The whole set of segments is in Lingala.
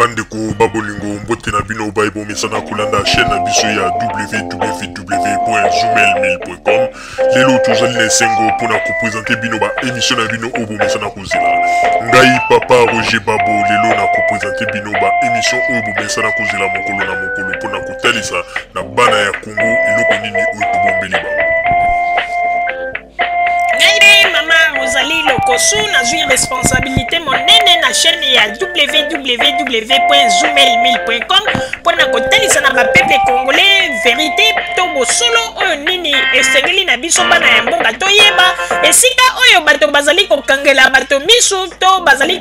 Bandeko ba bolingo, mbote na bino baye bomesana kolanda chaîne na biso ya www.zoomail1000.com. Lelo tozali na esengo mpona kopresente bino ba émission na bino oyo bomesana kozela. Ngai papa Roger Babo lelo na kopresente bino ba émission oyo bomesana kozela mokolo na mokolo mpona kotalisa na bana ya Congo eloko nini oyo tobombeli bango. Ngai nde mama Rosalie Lokosu, nazwi responsabilité monene na chaîne ya www.zoomail1000.com mpo na kotalisa na bapeuple congolais verité to bosolo oyo nini esengeli na biso bana ya mboka toyeba esika oyo bato bazali kokangela bato misu to bazali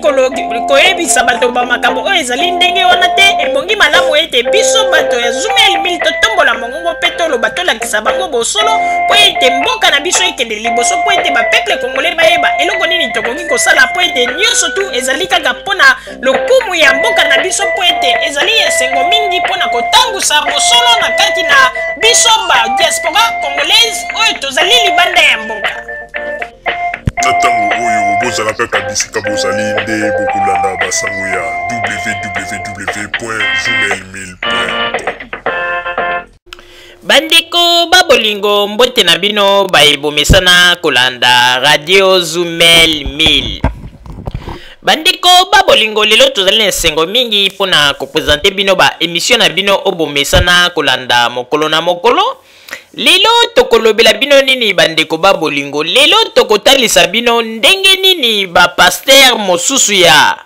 koyebisa bato ba makambo oyo ezali ndenge wana te. Ebongi malamu ete biso bato ya Zoomail 1000 totombola mongongo mpe toloba, tolakisa bango bosolo mpo ete mboka na biso ekende liboso, mpo ete bapeuple congolais bayeba eloko nini tokoki kosala, mpo ete nyonso tu ezali kaka mpo na lokumu ya mboka na biso, mpo ete ezali esengo mingi mpo na kotangusa bosolo na kati na biso ba diaspora congolaise oyo tozali libanda ya mboka. Na ntango oyo bozala kaka bisika bozali nde bokolanda basango ya www.zoomail1000.com. Bandeko ba bolingo, mbote na bino baye bomesana kolanda radio Zumel 1000. Bandeko ba bolingo, lelo tozali na esengo mingi mpona kopresente bino ba emission na bino oyo bomesana kolanda mokolo na mokolo. Lelo tokolobela bino nini bandeko ba bolingo? Lelo tokotalisa bino ndenge nini ba pasteur mosusu ya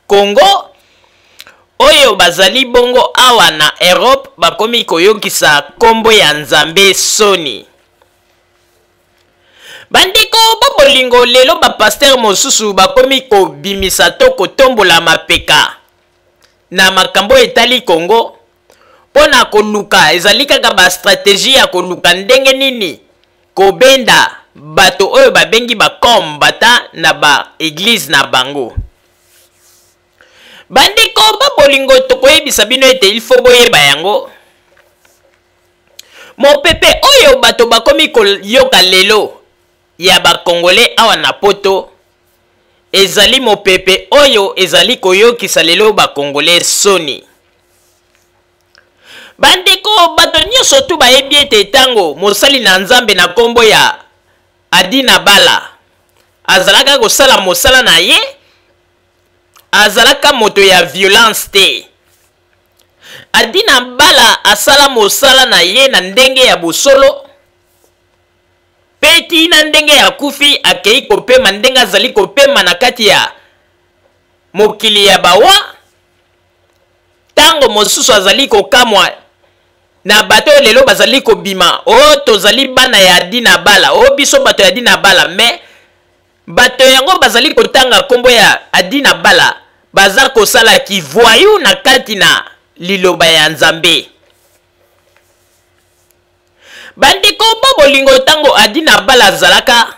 Congo oyo bazali bongo awa na Europe bakomi koyokisa kombo ya Nzambe soni. Bandeko ba bolingo, lelo ba pasteur mosusu bakomi kobimisa to kotombola mapeka na makambo etali Congo mpo na koluka, ezali kaka ba strategie ya koluka ndenge nini kobenda bato oyo babengi ba combattant na ba eglise na bango. Bandeko ba bolingo, tokoyebisa bino ete il faut boyeba yango. Mopepe oyo bato bakomi koyoka lelo ya ba Congolais awa na poto ezali mopepe oyo ezali koyokisa lelo ba Congolais soni. Bandeko, bato nyonso tu bayebi ete ntango mosali na Nzambe na nkombo ya Adina Bala azalaka kosala mosala na ye, azalaka moto ya violence te. Adina Bala asala mosala na ye na ndenge ya bosolo, mpe ti na ndenge akufi akei kopema ndenge azali kopema na kati ya mokili ya bawa. Ntango mosusu azali kokamwa na bato oyo lelo bazali kobima, o oh, tozali bana ya Dina Bala, o oh, biso bato ya Dina Bala. Me bato yango bazali kotanga nkombo ya Adina Bala, baza kosala kivoyu na kati na liloba ya Nzambe. Bandeko ba bolingo, ntango Adina Bala azalaka,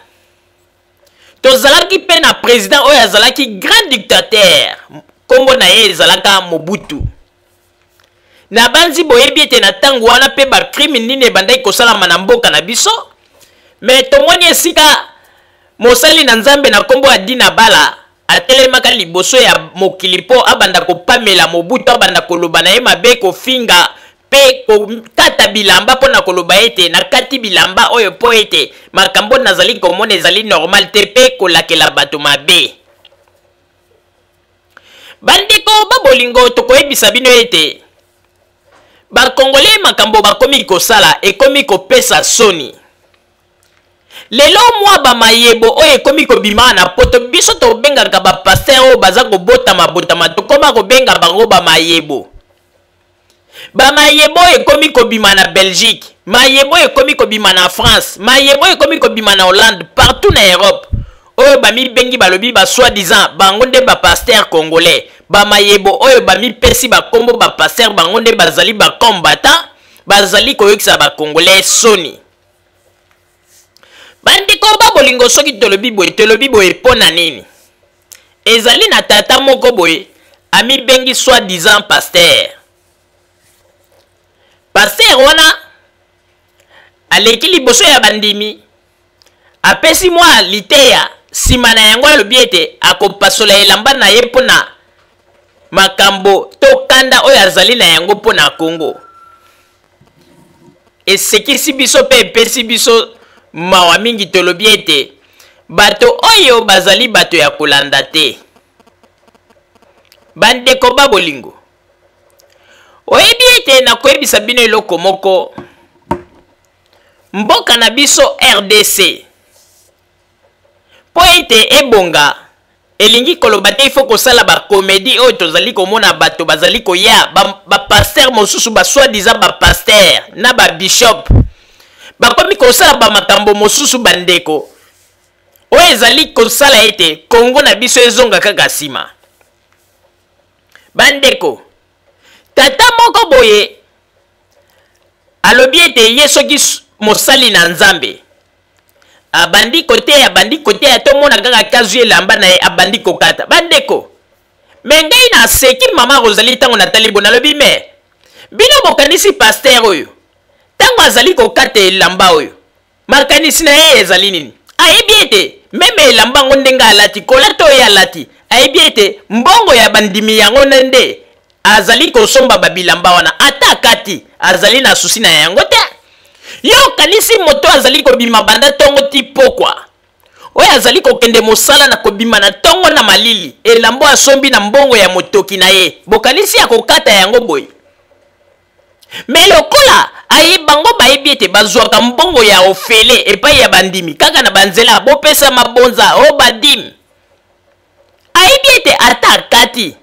tozalaki mpe na president oyo azalaki grand dictateur, nkombo na ye ezalaka Mobutu. Nabanzi boyebi ete na ntango wana mpe bakrime nini ebandaki kosalama na mboka na biso. Me tomoni esika mosali na Nzambe na nkombo ya Dina Bala atelemaka liboso ya mokili mpo abanda kopamela Mobutu, abanda koloba na ye mabe, kofinga mpe kokata bilamba mpo na koloba ete nakati bilamba oyo mpo ete makambo nazali komona ezali normal te, mpe kolakela bato mabe. Bandeko ba bolingo, tokoyebisa bino ete bakongole makambo bakomi kosala ekomi kopesa soni. Lelo mwa bamayebo oyo ekomi kobima na poto, biso tobengaka bapaster oyo baza kobotama botama, tokoma kobenga bango bamayebo. Bamayebo ekomi kobima na Belgique, mayebo ekomi kobima na France, mayebo ekomi kobima na Hollande, partout na Europe, oyo bamibengi balobi ba soi-disant bango nde bapaster congolais. Bamayebo oyo bamipesi bakombo bapaster, bango nde bazali bacombattant, bazali koyokisa bacongolais soni. Bandeko ba bolingo, soki tolobi boye, tolobi boye mpo na nini? Ezali na tata moko boye amibengi soi-disant pasteur. Pasteur wana aleki liboso ya bandimi, apesi mwa liteya, nsima na yango alobi ete akopasola elamba na ye mpo na makambo to kanda oyo azali na yango mpo na Congo. Esekisi biso mpe epesi biso mawa mingi. Tolobi ete bato oyo bazali bato ya kolanda te. Bandeko ba bolingo, oyebi ete nakoyebisa bino eloko moko. Mboka na biso RDC, mpo ete ebonga, elingi koloba te ifo kosala bakomedi oyo tozali komona. Bato bazali koya, bapasteur ba mosusu, basoi-disant bapasteur na babishop, bakomi kosala bamakambo mosusu, bandeko, oyo ezali kosala ete Kongo na biso ezonga kaka nsima. Bandeko, tata moko boye alobi ete ye soki mosali na Nzambe, abandi koteya, abandi koteya, tomona kaka kazwi elamba na ye, abandi kokata. Bandeko, me ngai naseki mama Rosalie ntango natali bo. Nalobi: me bino bokanisi pasteur oyo, ntango azali kokata elamba oyo, makanisi na ye ezali nini? Ayebi ete même elamba yango ndenge alati, kolata oyo alati, ayebi ete mbongo ya bandimi yango nde azali kosomba babilamba wana. Ata akati, azali na souci na yango te. Yo okanisi moto azali kobima banda ntongo ti pokwa, oyo azali kokende mosala na kobima na ntongo na malili, elamba asombi na mbongo ya motoki na ye, bokanisi ya kokata yango boye? Me lokola aye, bango bayebi ete bazwaka mbongo ya ofele epai ya bandimi kaka na banzela bopesa mabonza o badime, ayebi ete ata akati,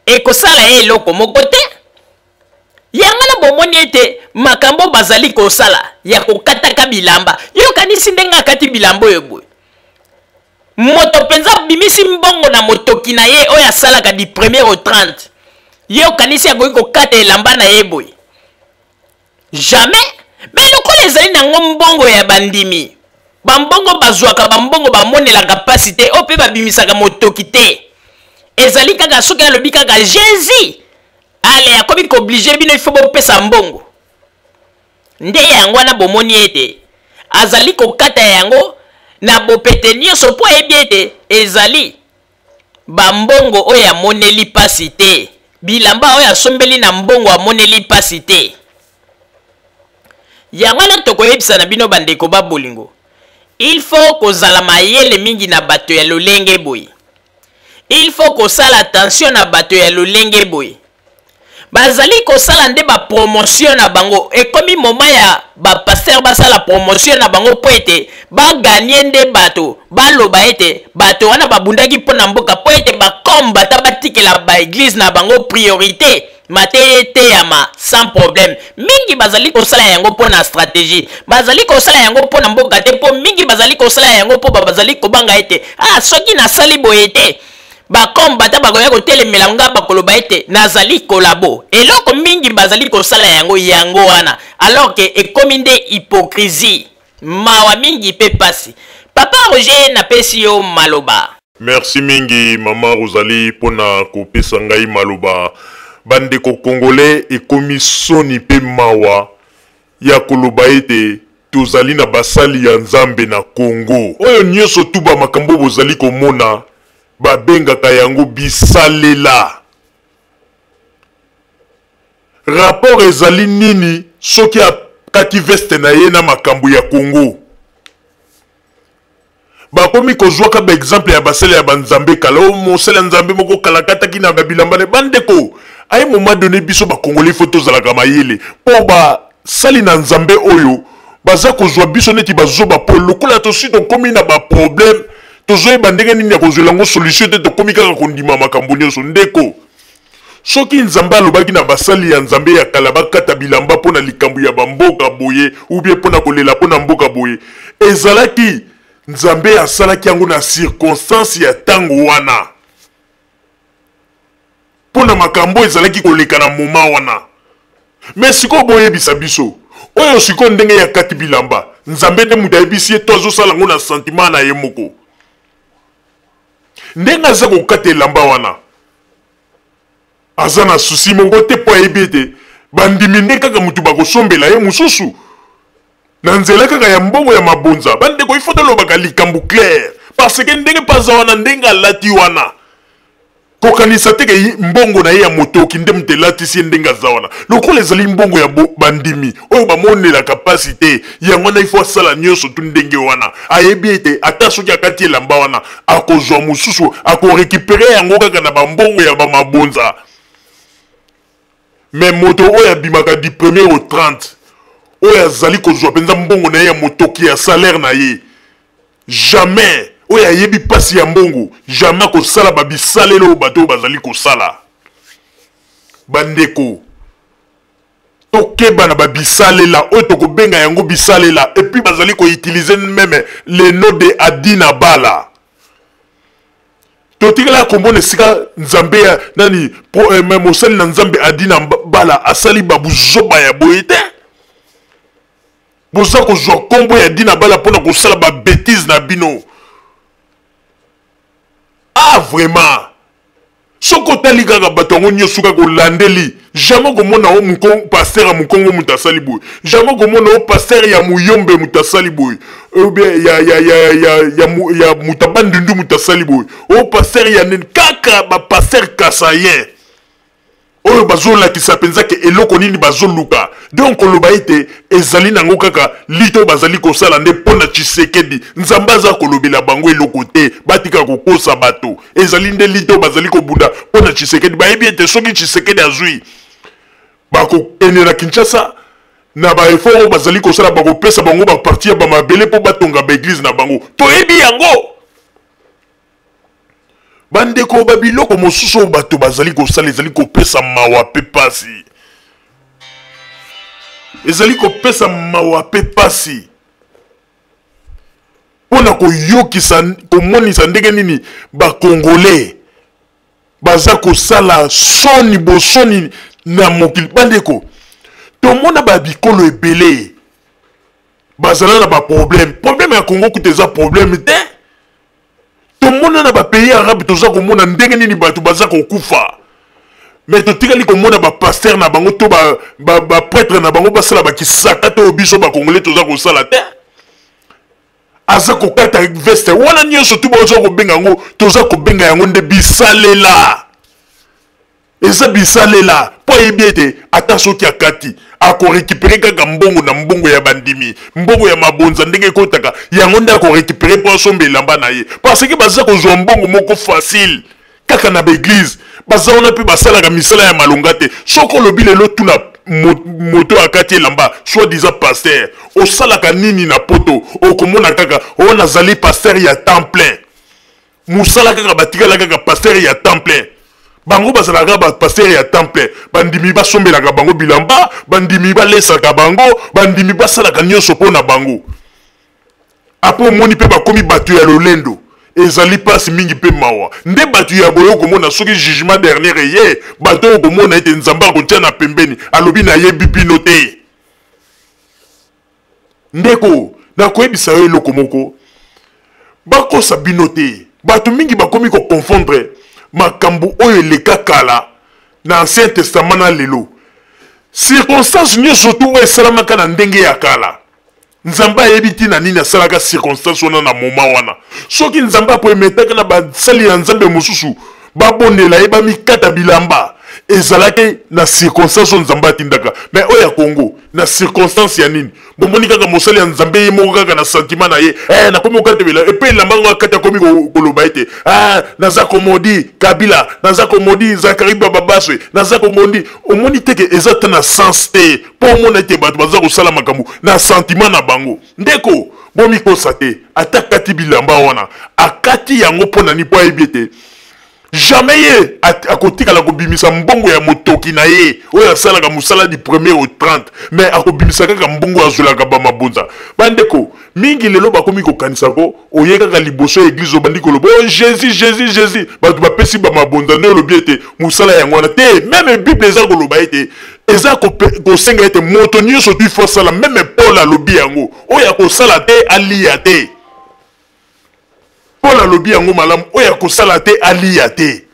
ekosala ye eloko moko te. Yango na bomoni ete makambo bazali kosala ya kokataka bilamba, yokanisi ndenge akati bilamba oyo boye, moto mpenza abimisi mbongo na motoki na ye oyo asalaka du premier au 30, ye okanisi akoki kokata elamba na ye boye? Jamais. Me lokola ezali nango mbongo ya bandimi, bambongo bazwaka, bambongo bamonelaka mpasi te, oyo mpe babimisaka motoki te, ezali kaka soki alobi kaka Jésus, ale akomi koobliger bino, ifo bopesa mbongo. Nde yango wana bomoni ete azali kokata yango na bopete nyonso, mpo ayebi ete ezali bambongo oyo amoneli mpasi te, bilamba oyo asombeli na mbongo amoneli mpasi te. Yango wana tokoyebisa na bino, bandeko ba bolingo, il faut kozala mayele mingi na bato ya lolenge boye. Il faut kosala attention na bato ya lolenge boye. Bazali kosala nde bapromotion na bango. Ekomi moment ya bapasteur basala promotion na bango mpo ete bagagner nde bato baloba ete bato wana babundaki mpo na mboka, mpo ete bakombata batikela baéglise na bango priorité, mateya eteyama sans problème. Mingi bazali kosala yango mpo na stratégie, bazali kosala yango mpo na mboka te, mpo mingi bazali kosala yango mpo bazali kobanga ete ah, soki nasali boye te, bakombata bakoya kotelemela nga, bakoloba ete nazali collabo. Eloko mingi bazali kosala yango, yango wana, alors ke ekomi nde hypocrisie. Mawa mingi mpe pasi. Papa Roger, napesi yo maloba. Merci mingi, mama Rosalie, mpona kopesa ngai maloba. Bandeko congolais, ekomi soni mpe mawa ya koloba ete tozali na basali ya Nzambe na Congo. Oyo nyonso tu bamakambo bozali komona, babengaka yango bisalela. Rapport ezali nini soki akati veste na ye na makambo ya Congo? Bakomi kozwaka baexemple ya basali ya banzambe kala, oyo mosali ya Nzambe moko kala akataki na babilamba na. Bandeko, à un moment donné, biso bacongolais faut tozalaka mayele, mpo basali na Nzambe oyo baza kozwa biso neti bazoba, mpo lokola tosi tokomi na baproblème, tozoyeba ndenge nini ya kozwela yango solution te, tokomi kaka kondima makambo nyonso. Ndeko, soki Nzambe alobaki na basali ya Nzambe ya kala bakata bilamba mpo na likambo ya bamboka boye, ou bien mpo na kolela mpo na mboka boye, ezalaki Nzambe asalaki yango na circonstance ya ntango wana, mpo na makambo ezalaki koleka na moment wana. Me sikoyo boyebisa biso, oyo sikoyo ndenge ya kati bilamba, Nzambe nde moto ayebisi ye to azosala yango na sentiment na ye moko? Ndenge aza kokata elamba wana, aza na souci moko te, mpo ayebi ete bandimi nde kaka motu bakosombela ye mosusu na nzela kaka ya mbongo ya mabonza. Bandeko, ifo tolobaka likambo clair, parce que ndenge mpe aza wana, ndenge alati wana. Kokanisa te ke mbongo na ye ya motoki nde moto elatisi ye ndenge aza wana. Lokola ezali mbongo ya bandimi oyo bamonelaka mpasi te, yango wana ifo asala nyonso tu ndenge wana. Ayebi ete ata soki akati elamba wana, akozwa mosusu, akorekipere yango kaka na bambongo ya bamabonza. Mais moto oyo abimaka du premier au 30, oyo azali kozwa mpenza mbongo na ye ya motoki ya salaire na ye, jamais oyo ayebi mpasi ya mbongo, jamais akosala babisalelo oyo bato oyo bazali kosala. Bandeko, tokeba na babisalela oyo tokobenga yango bisalela, et puis bazali koutilize meme le nom de Adina Bala. Totikala komona esika Nzambe ya nani po, eh, mosali na Nzambe Adina Bala asali babuzoba ya boye te. Boza kozwa nkombo ya Dina Bala mpona kosala ba bêtise na bino. Ah vraiment, soki otali kaka bato yango nyonso kaka olandeli, jamais okomona o pasteur ya Mukongo moto asali boye, jamais okomona o pasteur ya Muyombe moto asali boye, ou bien ya moto ya Bandundu moto asali boye, o pasteur ya nini, kaka ba pasteur kasaïen oyo bazolakisa mpenza ke eloko nini bazoluka. Donc koloba ete ezali nango kaka lito bazali kosala nde mpo na Tshisekedi, Nzambe aza kolobela bango eloko te, batika kokosa bato. Ezali nde lito bazali kobunda mpo na Tshisekedi. Bayebi ete soki Tshisekedi azwi, bakokende na Kinshasa na ba effort oyo bazali kosala, bakopesa bango ba partie ya ba mabele mpo batonga ba eglise na bango. Toyebi yango. Bandeko, ba biloko mosusu oyo bato bazali kosala ezali kopesa mawa mpe pasi. Ezali kopesa mawa mpe pasi mpo na koyokisa, komonisa ndenge nini ba Congolais baza kosala soni bosoni na mokili. Bandeko, tomona ba bikolo ebele bazala na ba problème. Problème ya Congo kuta eza problème te. Tomona na ba pays arabe, toza komona ndenge nini bato baza kokufa, mais totikali komona ba pasteur na bango to ba prêtre na bango basala bakisaka to biso ba Congolais toza kosala te. Aza kokata veste wana nyonso tu baza kobenga yango, toza kobenga yango nde bisalela. Eza bisalela mpo ayebi ete ata soki akati akorekipere kaka mbongo na mbongo ya bandimi, mbongo ya mabonza ndenge ekotaka yango nde akorekipere mpo asomba elamba na ye, parce que baza kozwa mbongo moko facile kaka na baeglize. Baza wana mpe basalaka misala ya malonga te. Soki olobi lelo tuna moto akati elamba soit disant pasteur, osalaka nini na poto, okomona kaka oyo nazali pasteur ya temps plein. Mosala kaka batikala kaka pasteur ya temps plein. Bango bazalaka ba pasteur ya temps plein, bandimi basombelaka bango bilamba, bandimi balesaka bango, bandimi basalaka nyonso mpo na bango. Apo omoni mpe bakomi bato ya lolendo. Ezali mpasi mingi mpe mawa nde bato ya boye okomona soki jugement dernier eye, bato oyo okomona ete Nzambe akotia na pembeni, alobi nayebi bino te. Ndeko, nakoyebisa yo eloko moko, bakosa bino te. Bato mingi bakomi koconfondre makambo oyo eleka kala na Ancien Testament na lelo. Circonstance nyonso tu oyo esalamaka na ndenge ya kala, Nzambe ayebi ntina nini asalaka circonstance wana na moment wana. Soki Nzambe apermetaka na basali ya Nzambe mosusu babondela ye, bamikata bilamba, ezalaki na circonstance oyo Nzambe atindaka. Mais oyo ya Congo, na circonstance ya nini? Bomoni kaka mosali ya Nzambe ye moko kaka na sentiment na ye, nakomi kokata bilamba, epe elamba yango akati akomi koloba ete, ah, naza komodi Kabila, naza komodi Zakari Bababaswe, naza komodi. Omoni te ke eza ta na sens te, mpo omona ete bato baza kosala makambo na sentiment na bango. Ndeko, bomikosa te, ata akati bilamba wana, akati yango mpo na nini? Mpo ayebi ete jamais ye akotikala kobimisa mbongo ya motoki na ye oyo asalaka mosala du premier au 30, mais akobimisa kaka mbongo azwelaka ba mabonza. Bandeko mingi lelo bakomi kokanisa ko oye kaka liboso ya eglise obandi koloba oh Jésus, Jésus, Jésus, bato bapesi ba mabonza nde olobi ete mosala yango wana te. Meme Bible eza koloba ete eza kosenga ete moto nyonso tu faut asala. Meme Paul alobi yango, oyo akosala te alia te. Paul alobi yango malamu, oyo akosala te alia te.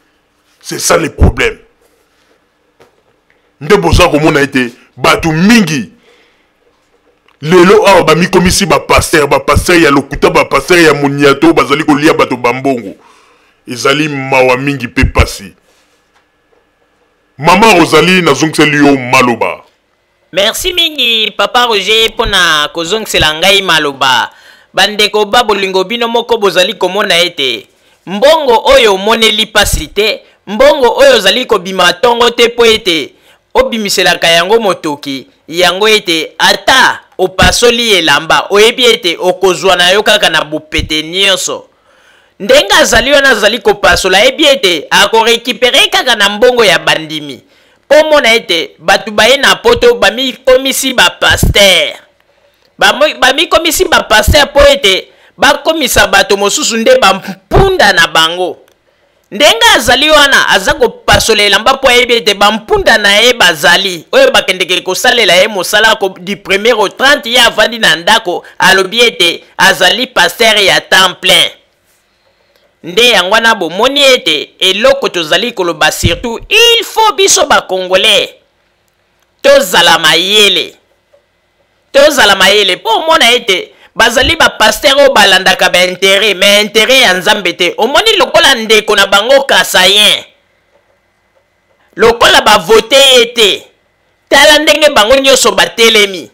C'est ça le problème. Nde boza komona ete bato mingi lelo awa bamikomisi ba pasteur, ba pasteur ya lokuta, ba pasteur ya moniato, bazali kolia bato bambongo. Ezali mawa mingi pe pasi. Mama Rosalie, nazongiseli yo maloba. Merci mingi papa Roger mpo na kozongisela ngai maloba. Bandeko ba bolingo, bino moko bozali komona ete mbongo oyo omoneli pasi te, mbongo oyo ozali kobima ntongo te mpo ete obimiselaka yango motoki yango, ete ata opasoli elamba, oyebi ete okozwa na yo kaka na bopete nyonso. Ndenge azali wana azali kopasola, ayebi ete akorécupérer kaka na mbongo ya bandimi. Mpo mona ete bato baye na Poto bamikomisi bapasteur, bamikomisi bapasteur mpo ete bakomisa bato mosusu nde bampunda na bango. Ndenge azali wana aza kopasola elamba mpo ayebi ete bampunda na ye bazali oyo bakendeke kosalela ye mosala du premier au 30. Ye avandi na ndako, alobi ete azali pasteur ya temps plein. Nde yango wana bomoni ete eloko tozali koloba, surtout il faut biso Bacongolais tozala mayele, tozala mayele mpo omona ete bazali bapasteur oyo balandaka baintérêt, mais intérêt ya Nzambe te. Omoni lokola ndeko na bango Kasaïen, lokola bavote ye te, tala ndenge bango nyonso batelemi.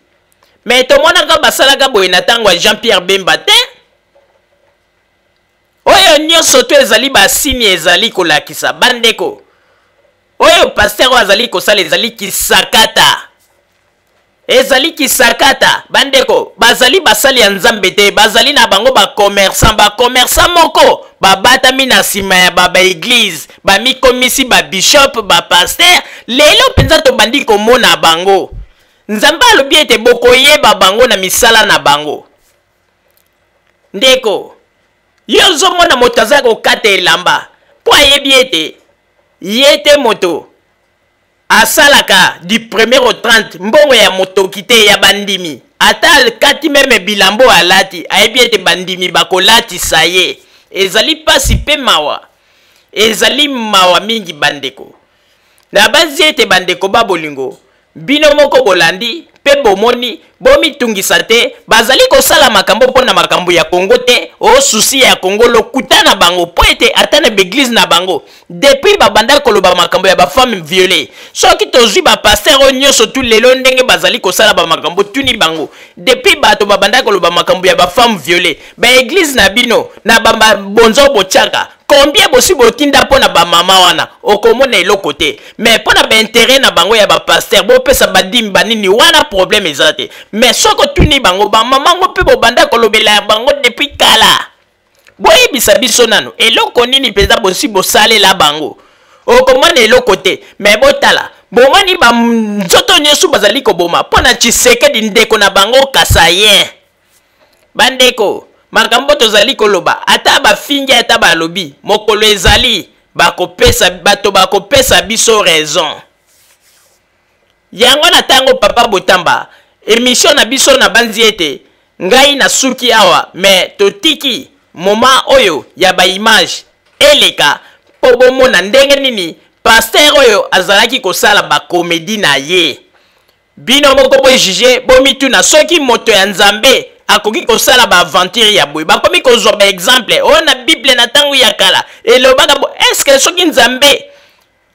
Mais tomonaka basalaka boye na ntango ya Jean Pierre Bemba te. Oyo nyonso to ezali basigne ezali kolakisa, bandeko, oyo pasteur oyo azali kosala ezali kisakata, ezali kisakata. Bandeko, bazali basali ya Nzambe te, bazali na bango bacommerçant, bacommerçant moko babatami na nsima ya babaéglise, bamikomisi babishop, bapasteur. Lelo mpenza tobandi komona bango. Nzambe alobi ete bokoyeba bango na misala na bango. Ndeko, yo ozomona moto aza kokata elamba mpo ayebi ete ye te moto asalaka du premier au 30 mbongo ya motoki te, ya bandimi. Ata akati même bilambo alati, ayebi ete bandimi bakolatisa ye. Ezali mpasi mpe mawa, ezali mawa mingi, bandeko. Nabanzi ete bandeko ba bolingo, bino moko bolandi mpe bomoni. Bomitungisa te, bazali kosala makambo mpo na makambo ya Kongo te, o souci ya Kongo, lokuta na bango, mpo ete ata na baéglise na bango, depuis babanda koloba makambo ya bafemme violée, soki tozwi bapasteur oyo nyonso tu lelo ndenge bazali kosala bamakambo, tuni bango, depuis bato babanda koloba makambo ya bafemme violée, baéglise na bino na babonzo botiaka combien bosi botinda mpo na bamama wana? Okomona eloko te. Mais mpo na baintérêt na bango ya bapasteur, bopesa badîme banini wana, problème eza te. Mais soki otuni bango, bamama ngo mpe bobanda kolobela ya bango depuis kala, boyebisa biso nano eloko nini mpenza bosi bosalela bango? Okomona eloko te. Mais botala, bomoni banzoto nyonso bazali koboma mpo na Tshisekedi, ndeko na bango Kasaïen. Bandeko, makambo tozali koloba, ata bafingi, ata balobi, mokolo ezali bakopesa bato, bakopesa biso raison. Yango na ntango papa Botamba, émission na biso, nabanzi ete ngai nasuki awa, mais totiki moma oyo ya baimage eleka mpo bomona ndenge nini pasteur oyo azalaki kosala bacomédie na ye. Bino moko bojuger, bomituna soki moto ya Nzambe akoki kosala baaventure ya boye. Bakomi kozwa baexemple oyo na Bible na ntango ya kala elobaka bo. Est-ce soki Nzambe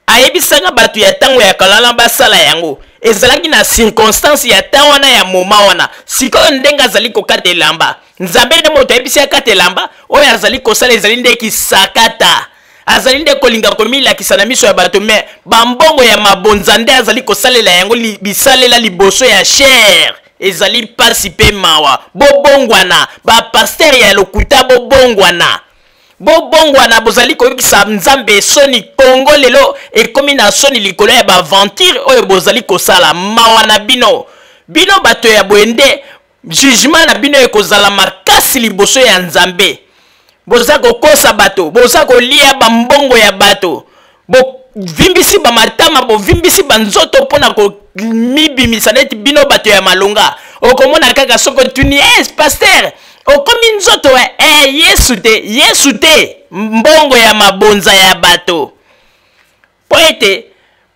ayebisaka bato ya ntango ya kala wana basala yango, ezalaki na circonstance ya ntango wana, ya moma wana? Sikoyo ndenge azali kokata elamba, Nzambe nde moto ayebisi akata elamba? Oyo azali kosala ezali nde kisakata. Azali nde kolinga komilakisa na miso ya bato, mais bambongo ya mabonza nde azali kosalela yango bisalela liboso ya chaire. Ezali mpasi mpe mawa. Bobongwana, bapasteur ya lokuta, bobongwana, bobongwana. Bozali koyokisa Nzambe soni. Kongo lelo ekomi na soni likolo ya baaventure oyo bozali kosala. Mawa na bino, bino bato ya boye nde jugement na bino ekozala makasi liboso ya Nzambe. Boza kokosa bato, boza kolia bambongo ya bato, bovimbisi bamatama, bovimbisi banzoto mpo na komibimisa neti bino bato ya malonga. Okomona kaka soki otuni eh, pasteur okomi nzoto eh, Yesu te, Yesu te, mbongo ya mabonza ya bato. Mpo ete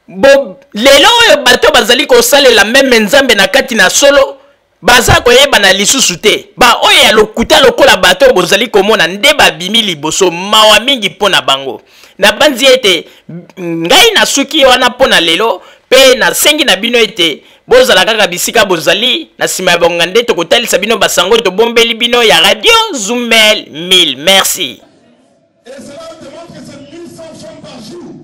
bo lelo oyo bato bazali kosalela même Nzambe na kati na solo baza koyebana lisusu te. Baoyo ya lokuta lokola bato oyo bozali komona nde babimi liboso. Mawa mingi mpo na bango. Nabanzi ete ngai nasuki wana mpo na lelo, mpe nasengi na bino ete bozala kaka bisika bozali. Na nsima ya bonga nde tokotalisa bino basango tobombeli bino ya Radio Zumel 1000. Merci. Et cela démontre que c'est 1100 femmes par jour.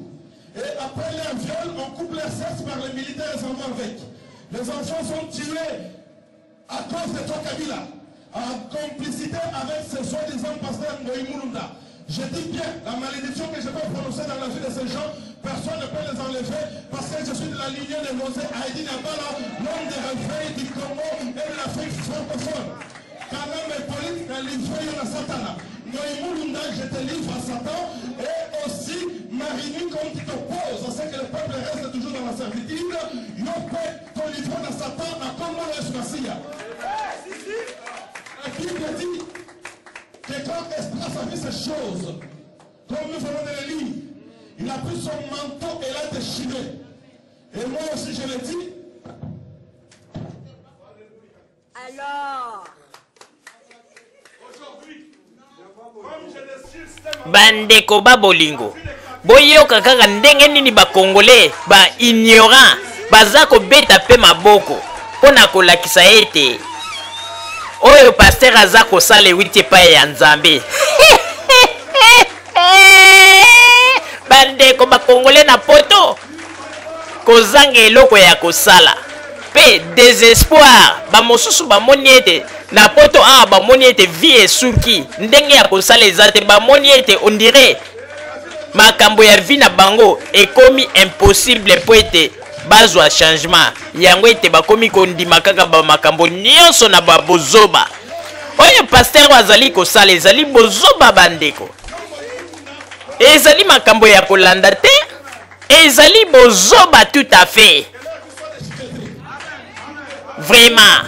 Et après leur viol, on coupe leur sexe par les militaires et les enfants avec. Les enfants sont tués à cause de toi, Kabila, en complicité avec ce soi-disant pasteur Ngoï Mulunda. Je dis bien, la malédiction que je peux prononcer dans la vie de ces gens, personne ne peut les enlever parce que je suis de la lignée de Mosé Aïdi Nabala, l'homme des réveils du Congo et de l'Afrique francophone. Kanambe Hippolyte na livré yo na Satana. Ngoï Mulunda, je te livre à Satan. Et aussi, Marini, comme tu t'opposes à ce que le peuple reste toujours dans la servitude, yo pe to livré na Satan na kombo na Yesu Masiya. La Bible dit que quand Esdras a vu ces choses, comme nous venons de le lire, il a pris son manteau et l'a déchiré. Et moi aussi je le dis. Alors, Bandeko ba bolingo, boyoka kaka ndenge nini ba Congolais ba ignorant baza kobeta pe maboko mpo na kolakisa ete oyo pasteur aza kosala ewiti epai ya Nzambe. Bandeko ba Congolais na poto kozanga eloko ya kosala pe desespoir, bamosusu bamoni ete na poto awa bamoni ete vie esuki, ndenge ya kosala eza te, bamoni ete on dirait makambo ya vie na bango ekomi impossible po ete bazwa changement yango, ete bakomi kondima kaka ba makambo nyonso na ba bozoba oyo pasteur azali kosala. Ezali bozoba bandeko, ezali makambo ya kolanda te, ezali bozoba tout à fait. Vraiment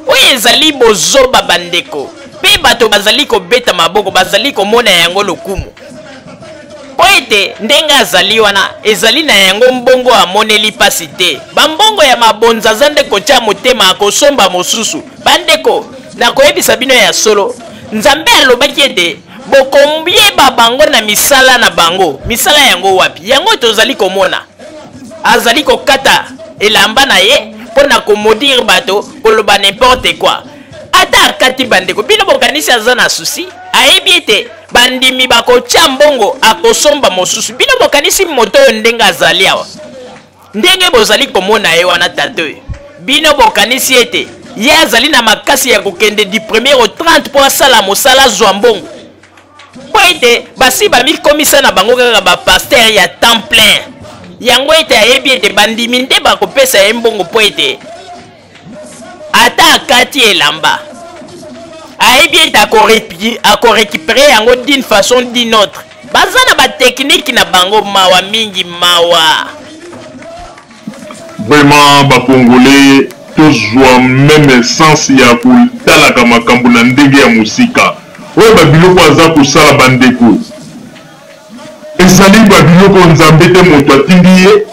oyo ezali bozoba bandeko, mpe bato bazali kobeta maboko, bazali komona yango lokumu mpo ete ndenge azali wana ezali na yango mbongo amoneli mpasi te. Bambongo ya mabonza aza nde kotia motema akosomba mosusu. Bandeko, nakoyebisa bino ya solo, Nzambe alobaki ete bokoyeba bango na misala na bango. Misala yango wapi? Yango tozali komona azali kokata elamba na ye mpo na komodire bato, koloba n'importe quoi. Ata akati bandeko, bino bokanisi aza na susi? Ayebi ete bandimi bakotya mbongo, akosomba mosusu. Bino bokanisi moto oyo ndenge azali awa, ndenge bozali komona ye wana, tata oyo, bino bokanisi ete ye azali na makasi ya kokende du premier au 30 mpo asala mosala azwa mbongo? Mpo ete basi bamikomisa na bango kaka bapaster ya temps plein. Yango ete ayebi ete bandimi nde bakopesa ye mbongo, mpo ete ata akati elamba ayebi ete akorécupere yango d'une façon d'une autre. Baza na bateknike na bango. Mawa mingi, mawa. Vraiment ba Congolais tozwa meme sens ya kotalaka makambo na ndenge ya mosika. Oyo babiloko aza kosala bandeko, ezali babiloko Nzambe te moto atindi ye,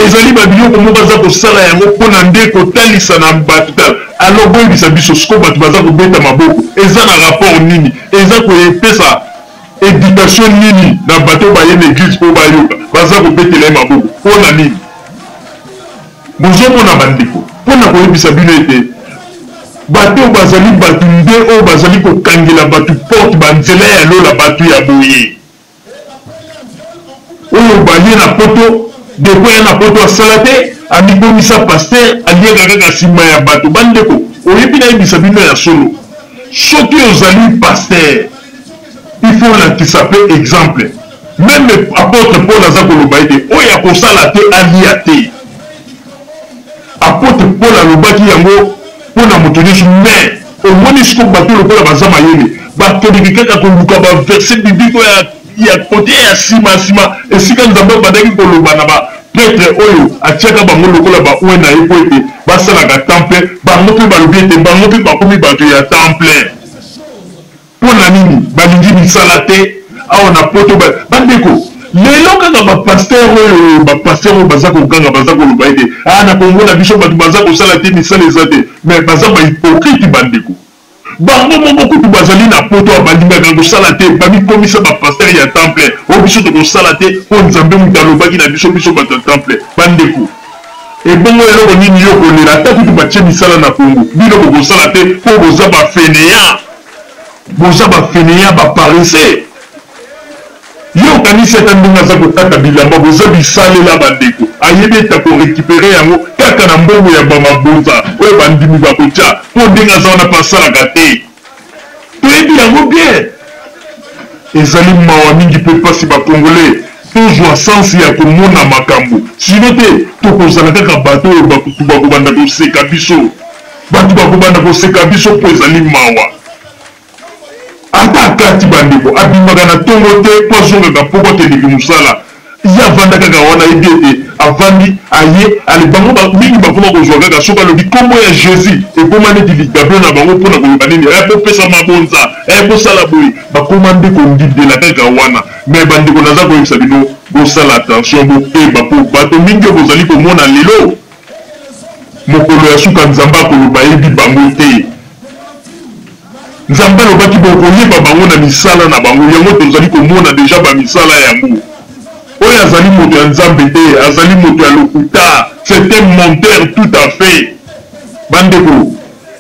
ezali babiloko moko aza kosala yango mpona nde kotalisa na bato. Tala alors, boyebisa biso sikoyo, bato baza kobeta maboko, eza na rapport nini? Eza koyepesa éducation nini na bato baye na église mpo bayoka? Baza kobetela ye maboko mpo na nini? Bozomona bandeko, mpo na koyebisa bino ete bato oyo bazali bato nde oyo bazali kokangela bato porte banzela ya lola. Bato ya boye oyo baye na poto, depuis aya na poto asala te, amikomisa pasteur, aliaka kaka nsima ya bato. Bandeko, oyebi, nayebisa bino ya solo, soki ozali pasteur, il faut olakisa mpe exemple. Même apôtre Paul aza koloba ete oyo akosala te alia te. Apôtre Paul alobaki yango mpo na moto nyonso. Mais omoni siko bato lokola baza mayele, bakendeki kaka koluka baverset biblique oyo ya kote ya nsima nsima, esika Nzambe abandaki koloba na baprêtre oyo atiaka bango lokola baoint na ye mpo ete basalaka temple. Bango mpe balobi ete bango mpe bakomi bato ya temple. Mpo na nini balingi misala te awa na poto? Bandeko, lelo kaka bapaster oyo, bapaster oyo baza koganga, baza koloba ete a na Kongo na biso bato baza kosala te, misala eza te, mais baza bahypocrite bandeko. Bango moko kutu bazali na poto balingaka kosala te, bamikomisa ba pasteur ya temple. Oyo biso tokosala te mpo Nzambe moto alobaki na biso, biso bato ya temple. Bandeko, ebongo eloko nini yo kolela? Ata kutu batie misala na Congo, bino bokosala te mpo boza ba fainéants. Boza ba fainéants, ba paresseux. Yo okanisi ata ndenge aza kokata bilamba boza bisalela ba ndeko ayebi ete ako recuperer yango kaka na mbongo ya ba mabonza oyo ba ndimi bakotia po ndenge aza wana pe asalaka te toyebi yango bien ezali mawa mingi pe pasi ba congolais tozwa sens ya komona makambo sinon te tokozala kaka bato oyo bato bakobanda koseka biso bato bakobanda koseka biso po ezali mawa. Ata akati bandeko, abimaka na tongo te mpo azongaka pokwa akendeke mosala. Ye avanda kaka wana, ayebi ete avandi, aye, ale bango ba, mingi bakoma kozwa kaka soki alobi kombo ya Jesus, ekoma neti ligablo na bango mpo na koloba nini, eh, bopesa mabonza, eh, bosala boye, bakoma nde kondindela kaka wana. Mais bandeko, naza koyebisa bino, bosala attention, bokeba, mpo bato mingi oyo bozali komona lelo, mokolo ya suka Nzambe akoloba ayebi bango te. Nzambe alobaki bokoyeba bango na misala na bango, yango tozali komona dejà ba misala yango. Oyo azali moto ya Nzambe te, azali moto ya lokuta, c'est un menteur tout à fait. Bandeko,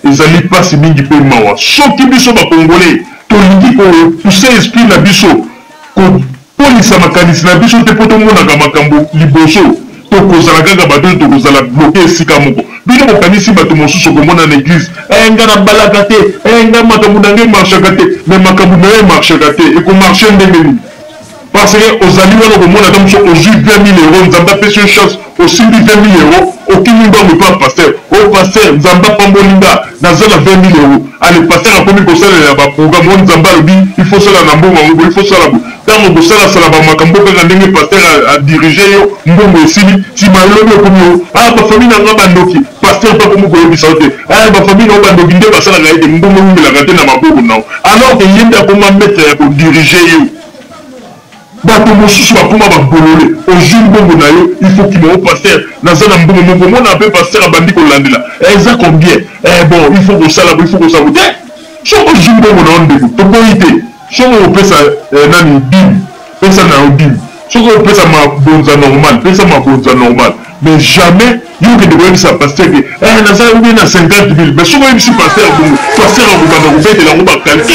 ezali pasi mingi pe mawa soki biso ba congolais tolingi ko pousser esprit na biso ko Kolisa makanisi na biso te mpo tomonaka makambo liboso. Tokozala kaka bato oyo tokozala bloque esika moko. Bino bokanisi bato mosusu okomona na eglise, eh nga nabalaka te, eh nga makambo na nga emarchaka te. Mais makambo na yo emarchaka te, eko marcher ndenge nini? Parce que ozali wana okomona ata mosusu ozui 20.000 euros, Nzambe apesi yo chance, osimbi 20.000 euros, okimi mbangu epa pasteur. Oh pasteur, Nzambe apamboli nga, naza na 20.000 euros. Allez, pasteur akomi kosalela ba programme oyo Nzambe alobi il faut sala na mbongo yango boye, il faut sala boye. Tango bosalasala ba makambo kaka ndenge pasteur a diriger yo, mbongo esili, sima elobi okomi oh ah ba famille na nga ba ndoki, pasteur pe akomi koyebisa yo te ah ba famille na yo ba ndoki nde basalaka ete mbongo ewumelaka te na maboko na yo, alors que ye nde akoma maitre ya ko diriger yo. Bato mosusu bakoma ba bolole, ozui mbongo na yo il faut okima oh pasteur naza na mbongo moko, omona pe pasteur abandi kolandela eh eza combien eh bon il faut kosala boye il faut kosala boye te, soki ozui mbongo na yo ndeko toboyi te, soki okopesa eh, nani dime pesa na yo dime, soki okopesa mabonza normal pesa mabonza normal, mais jamais yo okende koyebisa pasteur ke eh naza ou bien na 50 mille, mais soki oyebisi pasteur bongo pasteur akobanda kobetela yango ba calcul.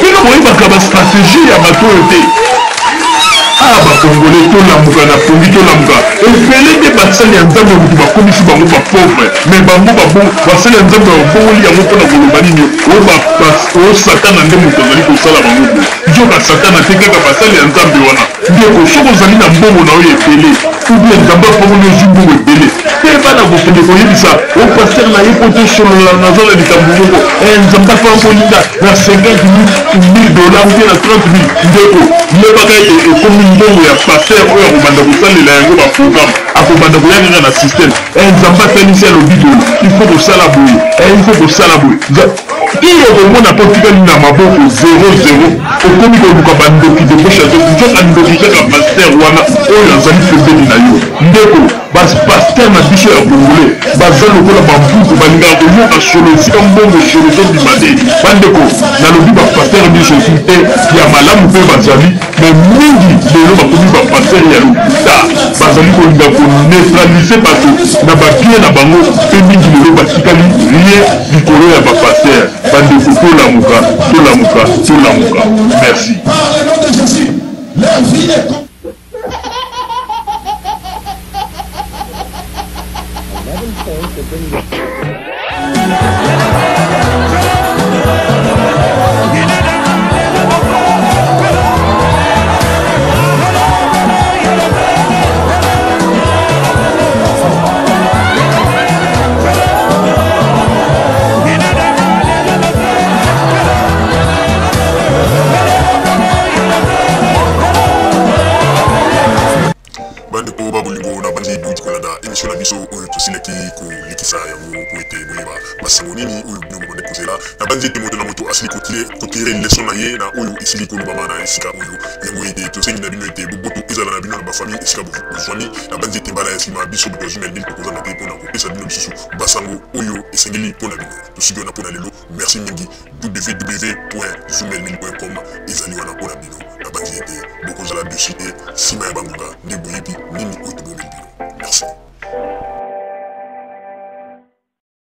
Bino boyebaka ba stratégie ya bato oyo te. Ah ba congolais tolamuka na pongi tolamuka ebele nde basali ya nzambe moto bakomisi bango ba pauvre mais bango babo basali ya nzambe babongoli yango mpona koloba nini o satana nde moto azali kosala bango boye nzoka satana te kaka basali ya nzambe wana ndeko soki ozali na mbongo na yo ebele ou bien nzambe apongoli ozwi mbongo ebele te bana kokende koyebisa o pasteur na ye mpo tosolola naza na likambo moko eh, nzambe apamboli nga na 50 mille dollars ou bien na 30 mille ndeko yebaka ete ekomi mbongo ya pasteur oyo akobanda kosalela yango baprogramme akobanda koya kaka na système eh, nzambe atalisi alobi boye il faut kosala boye eh, il faut kosala boye Ti okomona pe otikali na maboko zero zero, okomi koluka ba ndoki de gauche à droite, nzoka ndoki kaka pasteur wana oyo azali pembeni na yo. Ndeko, ba pasteurs na biso ya congolais baza lokola ba mpuku, balingaka koyoka solo esika mbongo solo ezobima te. Bandeko, nalobi ba pasteurs nionso te ya malamu pe bazali, mais mingi lelo bakomi ba pasteurs ya lokuta, bazali kolinga ko neutraliser bato na ba biens na bango pe mingi lelo batikali rien likolo ya ba pasteurs. Bandeko tolamuka, tolamuka, tolamuka. Merci. Par le nom de Jésus, leur vie est Bandeko ba bolingo, na banzi bouti kolanda émission na biso oyo tosilaki kolekisa yango po ete boyeba basango nini oyo bino bobandi kozela. Na banzi ete moto na moto asili kotire leson na ye na oyo esili kolobama na esika oyo. Yango ete tosengi na bino ete boboto ezala na bino na bafamille esika bozwami. Na banzi ete mbala ya nsima biso bato ya Zumel Mil tokozanga te mpo na kopesa bino lisusu basango oyo esengeli mpo na bino. Tosuki wana mpo na lelo. Merci mingi. www.zoomelmil.com ezali wana mpo na bino. Nabanzi ete bokozala dessus te nsima ya bangonga nde boyebi nini oyo.